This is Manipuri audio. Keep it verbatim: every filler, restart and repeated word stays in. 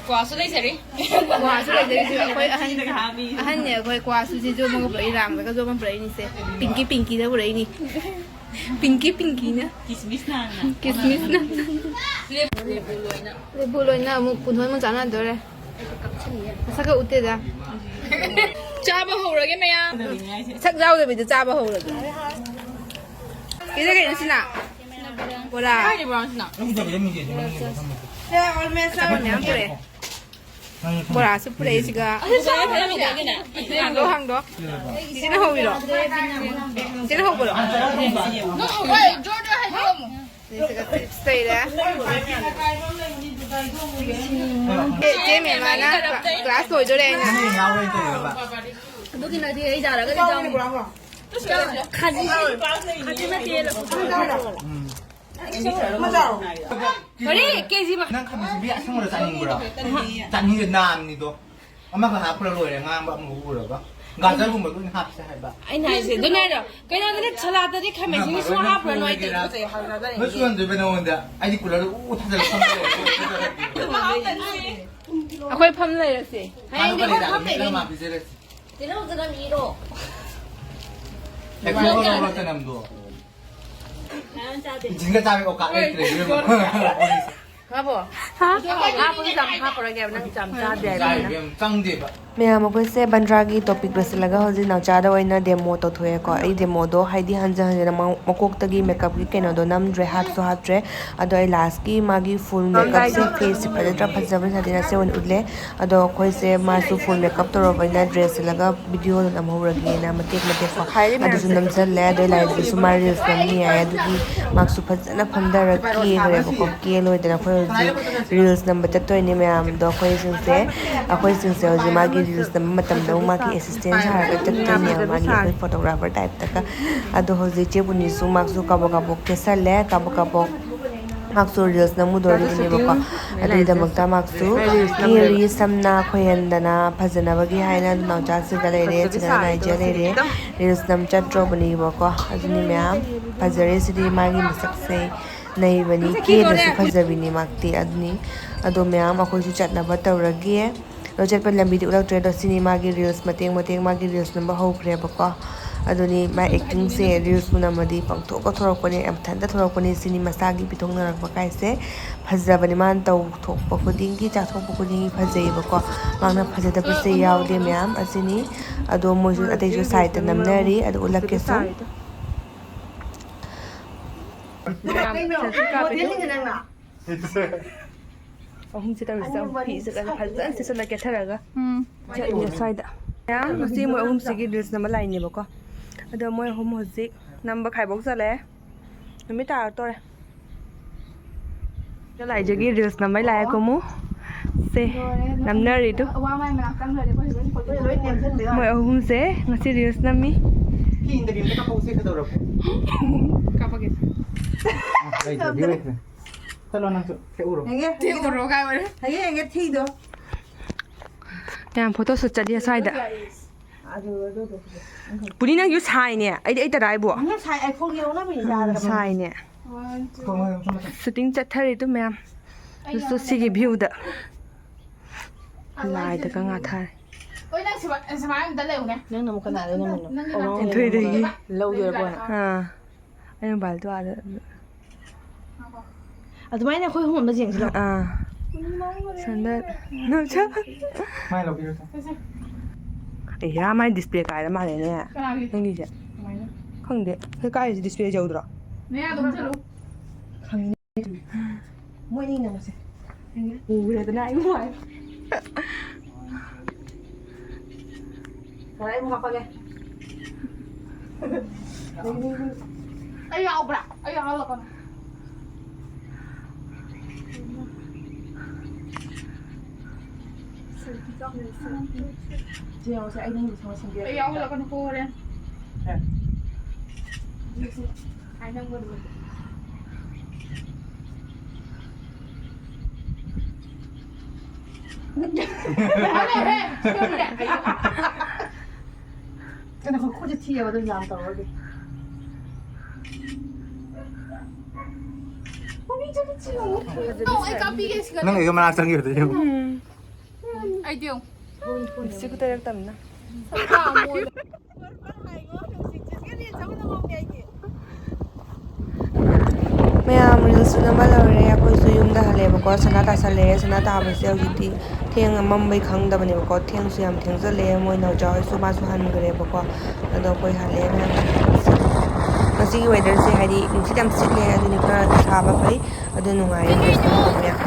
ꯀ꯭ꯋꯥꯁꯨ ꯂꯩꯖꯔꯤ꯫ ꯀ꯭ꯋꯥꯁꯨ ꯂꯩꯖꯔꯤꯁꯦ ꯑꯩꯈꯣꯏ ꯑꯍꯟ, ꯑꯍꯟꯅꯦ ꯑꯩꯈꯣꯏ꯫ ꯀ꯭ꯋꯥꯁꯨ ꯁꯤ ꯌꯣꯝꯃꯒ ꯄꯨꯔꯛꯏ, ꯔꯥꯝꯗꯒ ꯌꯣꯝꯃ ꯄꯨꯔꯛꯏꯅꯤꯁꯦ꯫ ꯄꯤꯡꯀꯤ ꯄꯤꯡꯀꯤꯅ ꯄꯨꯔꯛꯏꯅꯤ꯫ ꯄꯤꯡꯀꯤ ꯄꯤꯡꯀꯤꯅ꯫ ꯀꯤꯁꯃꯤꯁꯅ꯫ ꯀꯤꯁꯃꯤꯁꯅ꯫ ꯂꯦꯕꯨ ꯂꯣꯏꯅ꯫ ꯂꯦꯕꯨ ꯂꯣꯏꯅ ꯑꯃꯨꯛ ꯄꯨꯟꯍꯣꯏ ꯑꯃꯨꯛ ꯆꯥꯟꯅꯗꯣꯔꯦ꯫ ꯃꯁꯛꯀ ꯎꯠꯇꯦꯗ꯫ ꯆꯥꯕ ꯍꯧꯔꯒꯦ ꯃꯌꯥꯝ꯫ ꯁꯛ ꯌꯥꯎꯗꯕꯤꯗ ꯆꯥꯕ ꯍꯧꯔꯒꯦ꯫ ꯁꯤꯅ ꯀꯩꯅꯣ ꯁꯤꯅ? ꯕꯣꯔꯥ꯫ ꯀꯥꯏꯗꯩ ꯕꯣꯔꯥꯅꯣ ꯁꯤꯅ? ꯆꯥꯕ ꯃꯌꯥꯝ ꯄꯨꯔꯛꯑꯦ꯫ ꯕꯣꯔꯥꯁꯨ ꯄꯨꯔꯛꯑꯦ ꯁꯤꯒ꯫ ꯑꯗꯨ ꯆꯥꯕ ꯃꯌꯥꯝ ꯄꯨꯔꯛꯑꯦ꯫ ꯍꯥꯡꯗꯣꯛ, ꯍꯥꯡꯗꯣꯛ꯫ ꯁꯤꯅ ꯍꯧꯕꯤꯔꯣ? ꯁꯤꯅ ꯍꯧꯕꯔꯣ? ꯍꯣꯏ, ꯖꯣꯔ ꯖꯣꯔ ꯍꯥꯏꯗꯣꯛꯑꯝꯃꯣ꯫ ꯁꯤꯒ ꯆꯤꯞꯁ ꯂꯩꯔꯦ꯫ ꯆꯦ, ꯆꯦ ꯃꯦꯃꯥꯅ ꯀ꯭ꯂꯥꯁ ꯂꯣꯏꯗꯣꯔꯦ ꯍꯥꯏꯅ꯫ ꯑꯗꯨꯒꯤ ꯅꯠꯇꯦ, ꯑꯩ ꯌꯥꯔꯒꯗꯤ ꯆꯥꯎꯅꯤ꯫ ꯈꯥꯖꯤ, ꯈꯥꯖꯤ ꯅꯠꯇꯦ, ꯂꯐꯨ ꯊꯔꯣ꯫ ꯀꯔꯤ? ꯀꯦꯖꯤ ꯃꯈꯥꯏ꯫ ꯅꯪ ꯈꯥꯃꯦꯟ ꯑꯁꯤꯟꯕꯤ ꯑꯁꯪꯕꯗꯣ ꯆꯥꯅꯤꯡꯕ꯭ꯔꯣ? ꯆꯥꯅꯤꯡꯉꯦ, ꯅꯥꯟꯕꯅꯤꯗꯣ꯫ ꯑꯃꯈꯛ ꯍꯥꯞꯄ꯭ꯔ ꯂꯣꯏꯔꯦ, ꯉꯥꯡꯕ ꯑꯃꯨꯛ ꯎꯔꯒ꯫ ꯒꯥꯖꯔꯒꯨꯝꯕꯗꯣ ꯑꯣꯏꯅ ꯍꯥꯞꯁꯦ ꯍꯥꯏꯕ꯫ ꯑꯩꯅ ꯍꯥꯏꯁꯦ, ꯑꯗꯨꯅꯦ ꯍꯥꯏꯗꯣ꯫ ꯀꯩꯅꯣꯗꯨꯅ ꯁꯂꯥꯠꯇꯗꯤ ꯈꯥꯃꯦꯟ ꯑꯁꯤꯟꯕꯤ ꯁꯨꯡꯍꯥꯞ ꯍꯥꯞꯄꯨꯔꯅꯨ ꯑꯩꯗꯤ꯫ ꯂꯣꯏ ꯁꯨꯍꯟꯗꯣꯏꯕ ꯅꯉꯣꯟꯗ꯫ ꯑꯩꯗꯤ ꯀꯨꯂꯔꯗ ꯎ ꯊꯥꯖꯤꯜꯂ ꯊꯝꯕ ꯂꯩꯔꯦ꯫ ꯑꯩꯈꯣꯏ ꯐꯝ ꯂꯩꯔꯁꯦ꯫ ꯍꯌꯦꯡꯗꯤ ꯑꯩꯈꯣꯏ ꯐꯝ ꯂꯩꯗꯣꯏꯅꯤ꯫ ꯃꯥ ꯄꯤꯖꯔꯁꯤ꯫ ꯇꯤꯜꯍꯧꯁꯤꯅ ꯃꯤꯔꯣ? ꯍꯦꯛ ꯂꯧꯔꯣ, ꯆꯅꯝꯗꯣ꯫ ꯏꯟꯖꯤꯟꯒ ꯆꯥꯕꯩ ꯑꯣꯀꯥꯠ ꯂꯩꯇ꯭ꯔꯦ, ꯏꯕꯦꯝꯃ꯫ ꯉꯥꯕꯣ? ꯍꯥ? ꯉꯥ ꯄꯨꯡ ꯆꯥꯝ ꯍꯥꯞꯄꯔꯣꯏꯒꯦ ꯍꯥꯏꯕ, ꯅꯪ ꯆꯥꯝ ꯆꯥꯗꯦ ꯍꯥꯏꯕ꯫ ꯆꯥꯏ, ꯏꯕꯦꯝꯃ, ꯆꯪꯗꯦꯕ꯫ ꯃꯌꯥꯝ, ꯑꯩꯈꯣꯏꯁꯦ ꯕꯟꯗ꯭ꯔꯥꯒꯤ ꯇꯣꯄꯤꯛ ꯂꯣꯏꯁꯤꯜꯂꯒ ꯍꯧꯖꯤꯛ ꯅꯥꯎꯆꯥꯗ ꯑꯣꯏꯅ ꯗꯦꯃꯣ ꯇꯧꯊꯣꯛꯑꯦꯀꯣ꯫ ꯑꯩ ꯗꯦꯃꯣꯗꯣ ꯍꯥꯏꯗꯤ ꯍꯟꯖꯟ ꯍꯟꯖꯟꯅ ꯃ-, ꯃꯀꯣꯛꯇꯒꯤ ꯃꯦꯀꯞꯀꯤ ꯀꯩꯅꯣꯗꯣ ꯅꯝꯗ꯭ꯔꯦ, ꯍꯥꯞꯁꯨ ꯍꯥꯞꯇ꯭ꯔꯦ꯫ ꯑꯗꯣ ꯑꯩ ꯂꯥꯁꯀꯤ ꯃꯥꯒꯤ ꯐꯨꯜ ꯃꯦꯀꯞꯁꯦ, ꯐꯦꯁꯁꯦ ꯐꯖꯗ꯭ꯔꯥ ꯐꯖꯕ ꯁꯥꯗꯦꯅ ꯁꯦ ꯑꯣꯏꯅ ꯎꯠꯂꯦ꯫ ꯑꯗꯣ ꯑꯩꯈꯣꯏꯁꯦ ꯃꯥꯁꯨ ꯐꯨꯜ ꯃꯦꯀꯞ ꯇꯧꯔꯕꯅꯤꯅ ꯗ꯭ꯔꯦꯁ ꯁꯦꯠꯂꯒ ꯚꯤꯗꯤꯑꯣ ꯅꯝꯍꯧꯔꯒꯦꯅ ꯃꯇꯦꯛ ꯃꯇꯦꯛꯀꯣ꯫ ꯑꯗꯨꯁꯨ ꯅꯝꯁꯤꯜꯂꯦ꯫ ꯑꯗꯣ ꯂꯥꯏꯔꯤꯛꯇꯨꯁꯨ ꯃꯥ ꯔꯤꯜꯁ ꯅꯝꯅꯤ ꯍꯥꯏ꯫ ꯑꯗꯨꯒꯤ ꯃꯥꯁꯨ ꯐꯖꯅ ꯐꯝꯊꯔ ꯀꯦꯈ꯭ꯔꯦꯕꯀꯣ꯫ ꯀꯦ ꯂꯣꯏꯗꯅ ꯑꯩꯈꯣꯏ ꯍꯧꯖꯤꯛ ꯔꯤꯜꯁ ꯅꯝꯕ ꯆꯠꯇꯣꯏꯅꯦ ꯃꯌꯥꯝꯗꯣ꯫ ꯑꯩꯈꯣꯏꯁꯤꯡꯁꯦ, ꯑꯩꯈꯣꯏꯁꯤꯡꯁꯦ ꯍꯧꯖꯤꯛ ꯃꯥꯒꯤ ꯔꯤꯜꯁ ꯅꯝꯕ ꯃꯇꯝꯗ ꯑꯃꯨꯛ ꯃꯥꯒꯤ ꯑꯦꯁꯤꯁꯇꯦꯟ ꯁꯥꯔꯒ ꯆꯠꯇꯣꯏꯅꯦꯕ, ꯃꯥꯒꯤ ꯑꯩꯈꯣꯏ ꯐꯣꯇꯣꯒ꯭ꯔꯥꯐꯔ ꯇꯥꯏꯞꯇꯒ꯫ ꯑꯗꯣ ꯍꯧꯖꯤꯛ ꯆꯦ ꯄꯨꯅꯤꯁꯨ ꯃꯥꯁꯨ ꯀꯥꯕꯣꯛ ꯀꯥꯕꯣꯛ ꯀꯦꯁꯜꯂꯦ, ꯀꯥꯕꯣꯛ ꯀꯥꯕꯣꯛ꯫ ꯃꯥꯁꯨ ꯔꯤꯜꯁ ꯅꯝꯃꯨꯗꯣꯔꯤꯕꯅꯦꯕꯀꯣ꯫ ꯑꯗꯨꯒꯤꯗꯃꯛꯇ ꯃꯥꯁꯨ ꯀꯦꯔꯤ ꯁꯝꯅ ꯈꯣꯏꯍꯟꯗꯅ ꯐꯖꯅꯕꯒꯤ ꯍꯥꯏꯅ ꯅꯥꯎꯆꯥꯁꯤꯗ ꯂꯩꯔꯦ, ꯆꯤꯅꯥ ꯅꯥꯏꯖ ꯂꯩꯔꯦ꯫ ꯔꯤꯜꯁ ꯅꯝ ꯆꯠꯇ꯭ꯔꯣꯕꯅꯦꯕꯀꯣ꯫ ꯑꯗꯨꯅꯤ ꯃꯌꯥꯝ, ꯐꯖꯔꯦ꯫ ꯁꯤꯗꯤ ꯃꯥꯒꯤ ꯃꯁꯛꯁꯦ꯫ ꯅꯩꯕꯅꯤ, ꯀꯦꯗ꯭ꯔꯁꯨ ꯐꯖꯕꯤꯅꯤ ꯃꯥꯛꯇꯤ꯫ ꯑꯗꯨꯅꯤ, ꯑꯗꯣ ꯃꯌꯥꯝ ꯑꯩꯈꯣꯏꯁꯨ ꯆꯠꯅꯕ ꯇꯧꯔꯒꯦ꯫ ꯑꯗꯣ ꯆꯠꯄ ꯂꯝꯕꯤꯗꯤ ꯎꯠꯂꯛꯇ꯭ꯔꯦ, ꯑꯗꯣ ꯁꯤꯅꯤ ꯃꯥꯒꯤ reels ꯃꯇꯦꯛ ꯃꯇꯦꯛ ꯃꯥꯒꯤ reels ꯅꯝꯕ ꯍꯧꯈ꯭ꯔꯦꯕꯀꯣ꯫ ꯑꯗꯨꯅꯤ ꯃꯥ actingꯁꯦ reelsꯄꯨ ꯅꯝꯃꯗꯤ ꯄꯪꯊꯣꯛꯀ ꯊꯣꯔꯛꯄꯅꯦ, ꯃꯊꯟꯇ ꯊꯣꯔꯛꯄꯅꯦ꯫ ꯁꯤꯅꯤ ꯃꯁꯥꯒꯤ ꯄꯤꯊꯣꯛꯅꯔꯛꯄ ꯀꯥꯏꯁꯦ ꯐꯖꯕꯅꯦ꯫ ꯃꯥꯅ ꯇꯧꯊꯣꯛꯄ ꯈꯨꯗꯤꯡꯒꯤ, ꯆꯥꯊꯣꯛꯄ ꯈꯨꯗꯤꯡꯒꯤ ꯐꯖꯩꯌꯦꯕꯀꯣ꯫ ꯃꯥꯅ ꯐꯖꯗꯕꯁꯦ ꯌꯥꯎꯗꯦ ꯃꯌꯥꯝ꯫ ꯑꯁꯤꯅꯤ꯫ ꯑꯗꯣ ꯃꯣꯏꯁꯨ ꯑꯇꯩꯁꯨ sideꯇ ꯅꯝꯅꯔꯤ, ꯑꯗꯨ ꯎꯠꯂꯛꯀꯦ ꯁꯨꯝ꯫ ꯃꯌꯥꯝ ꯁꯦꯜꯐꯤ ꯀꯥꯞꯄꯤꯗꯣ꯫ ꯑꯍꯨꯝꯁꯦ ꯇꯧꯔꯤꯁꯦ꯫ ꯐꯤꯁꯦ ꯐꯖꯅ ꯁꯦꯠꯆꯜꯂ ꯀꯦꯊꯔꯒ ꯎꯝ꯫ ꯆꯠꯂꯤ ꯁ꯭ꯋꯥꯏꯗ꯫ ꯃꯌꯥꯝ ꯉꯁꯤ ꯃꯣꯏ ꯑꯍꯨꯝꯁꯤꯒꯤ reels ꯅꯝꯕ ꯂꯥꯛꯏꯅꯦꯕꯀꯣ꯫ ꯑꯗꯣ ꯃꯣꯏ ꯑꯍꯨꯝ ꯍꯧꯖꯤꯛ ꯅꯝꯕ ꯈꯥꯏꯕꯣꯛ ꯆꯠꯂꯦ꯫ ꯅꯨꯃꯤꯠ ꯇꯥꯔꯛꯇꯣꯔꯦ꯫ ꯂꯥꯏꯖꯒꯤ reels ꯅꯝꯕꯩ ꯂꯥꯛꯑꯦꯀꯣ ꯑꯃꯨꯛ꯫ ꯁꯦ, ꯅꯝꯅꯔꯤꯗꯨ꯫ ꯃꯣꯏ ꯑꯍꯨꯝꯁꯦ ꯉꯁꯤ reels ꯅꯝꯃꯤ꯫ ꯀꯥꯞꯄꯒꯦ꯫ ꯂꯩꯇ꯭ꯔꯦ, ꯂꯩꯇ꯭ꯔꯦ꯫ ꯆꯠꯂꯣ ꯅꯪꯁꯨ, ꯊꯦꯛꯎꯔꯣ꯫ ꯍꯦꯡꯒꯦ, ꯊꯦꯛꯎꯔꯣ ꯀꯥꯏ ꯑꯣꯏꯔꯦ꯫ ꯍꯦꯡꯒꯦ, ꯍꯦꯡꯒꯦ, ꯊꯤꯗꯣ꯫ ꯌꯥꯝ photo shoot ꯆꯠꯂꯤ ꯁ꯭ꯋꯥꯏꯗ꯫ ꯑꯗꯨ, ꯑꯗꯨ, ꯑꯗꯨ, ꯑꯗꯨ꯫ ꯄꯨꯅꯤ ꯅꯪꯁꯨ ꯁꯥꯏꯅꯦ꯫ ꯑꯩꯗꯤ ꯑꯩ ꯇꯔꯥꯏꯕꯣ꯫ ꯅꯪ ꯁꯥꯏ, iPhoneꯒꯤ ꯂꯧꯅꯕꯅꯤ ꯎꯝ, ꯆꯥꯗ꯭ꯔꯕ꯫ ꯁꯥꯏꯅꯦ꯫ ꯍꯣꯏ, ꯍꯣꯏ, ꯍꯣꯏ꯫ Shooting ꯆꯠꯊꯔꯤꯗꯨ ꯃꯌꯥꯝ꯫ ꯑꯗꯨꯁꯨ ꯁꯤꯒꯤ viewꯗ꯫ ꯂꯥꯏꯗꯒ ꯉꯥꯊꯔꯦ꯫ ꯍꯣꯏ, ꯅꯪ ꯁꯨꯃꯥꯏ-, ꯁꯨꯃꯥꯏꯅ ꯑꯝꯇ ꯂꯩꯌꯨꯅꯦ꯫ ꯅꯪꯅ ꯑꯃꯨꯛ ꯀꯅꯥꯗ ꯅꯪ-, ꯅꯝꯃꯤꯅꯣ? ꯅꯪꯒꯤ ꯑꯣ, ꯅꯥꯀꯣꯡꯗ ꯊꯣꯏꯗꯒꯤ꯫ ꯂꯩꯕ꯫ ꯂꯧꯗꯣꯏꯔꯕꯣ ꯅꯪ? ꯑꯥ꯫ ꯑꯩ mobileꯗꯣ ꯑꯥꯗ꯫ ꯑꯗꯨꯃꯥꯏꯅ ꯑꯩꯈꯣꯏ ꯑꯍꯨꯝ ꯑꯃ ꯌꯦꯡꯁꯤ ꯂꯥꯛꯑꯣ꯫ ꯑꯥ꯫ ꯁꯟꯗ-, ꯅꯣꯏ ꯆꯠ-, ꯃꯥꯏ ꯂꯧꯕꯤꯔꯣ ꯆꯣ꯫ ꯑꯦ, ꯌꯥ, ꯃꯥꯏ display ꯀꯥꯏꯔ ꯃꯥꯜꯂꯦꯅꯦ꯫ ꯀꯅꯥꯒꯤ? ꯅꯪꯒꯤꯁꯦ꯫ ꯀꯃꯥꯏꯅ? ꯈꯪꯗꯦ꯫ ꯑꯩꯈꯣꯏ ꯀꯥꯏꯔꯤꯁꯦ display ꯌꯧꯗ꯭ꯔꯣ? ꯅꯌꯥꯗꯣ ꯍꯨꯝꯖꯜꯂꯨ꯫ ꯈꯪꯉꯦ꯫ ꯃꯣꯏꯅꯤ ꯅꯪꯁꯦ꯫ ꯎꯔꯦꯗꯅ ꯑꯩ ꯅꯨꯡꯉꯥꯏ꯫ ꯍꯣꯏ, ꯑꯩ ꯑꯃꯨꯛ ꯍꯥꯞꯄꯒꯦ꯫ ꯑꯩ ꯌꯥꯎꯕ꯭ꯔꯥ? ꯑꯩ ꯌꯥꯎꯍꯜꯂꯛꯀꯅꯨ꯫ ꯁꯦ, ꯌꯦꯡꯉꯣꯁꯦ, ꯑꯩ ꯅꯪꯒꯤ ꯁꯨꯝ ꯁꯦꯝꯕꯤꯔꯛꯀꯦ꯫ ꯑꯩ ꯌꯥꯎꯍꯜꯂꯛꯀꯅꯨꯀꯣ ꯍꯣꯔꯦꯟ꯫ ꯁꯦ꯫ ꯁꯦ, ꯁꯦ꯫ ꯍꯥꯏ ꯅꯪꯕꯨ ꯑꯗꯨꯝ꯫ ꯀꯩꯅꯣ, ꯈꯨꯠꯁꯦ ꯊꯤꯌꯦꯕ, ꯑꯗꯨ ꯌꯥꯝ ꯇꯧꯔꯗꯤ꯫ ꯅꯪ ꯑꯩꯒ ꯃꯅꯥꯛ ꯆꯪꯈꯤꯕꯗ ꯌꯦꯡꯉꯨ꯫ ꯑꯩꯗꯤ ꯌꯦꯡꯉꯨ꯫ ꯁꯤ ꯈꯨꯇꯔꯦꯛ ꯇꯝꯅ꯫ ꯃꯌꯥꯝ ꯔꯤꯜꯁꯁꯨ ꯅꯝꯕ ꯂꯣꯏꯔꯦ, ꯑꯩꯈꯣꯏꯁꯨ ꯌꯨꯝꯗ ꯍꯜꯂꯦꯕꯀꯣ꯫ ꯁꯅꯥ ꯇꯥꯁꯜꯂꯛꯑꯦ꯫ ꯁꯅꯥ ꯇꯥꯕꯁꯦ ꯍꯧꯖꯤꯛꯇꯤ ꯊꯦꯡꯉ ꯃꯝꯕꯩ ꯈꯪꯗꯕꯅꯦꯕꯀꯣ꯫ ꯊꯦꯡꯁꯨ ꯌꯥꯝ ꯊꯦꯡꯖꯜꯂꯛꯑꯦ꯫ ꯃꯣꯏ ꯅꯥꯎꯆꯥ ꯍꯣꯏꯁꯨ ꯃꯥꯁꯨ ꯍꯟꯈ꯭ꯔꯦꯕꯀꯣ꯫ ꯑꯗꯣ ꯑꯩꯈꯣꯏ ꯍꯜꯂꯦ ꯃꯌꯥꯝ꯫ ꯉꯁꯤꯒꯤ ꯋꯦꯗꯔꯁꯦ ꯍꯥꯏꯗꯤ ꯅꯨꯡꯁꯤꯠ ꯌꯥꯝ ꯁꯤꯠꯂꯦ, ꯑꯗꯨꯅꯤ ꯈꯔ ꯁꯥꯕ ꯐꯩ꯫ ꯑꯗꯨ ꯅꯨꯡꯉꯥꯏꯌꯦ ꯗ꯭ꯔꯦꯁ ꯇꯧꯕ ꯃꯌꯥꯝ꯫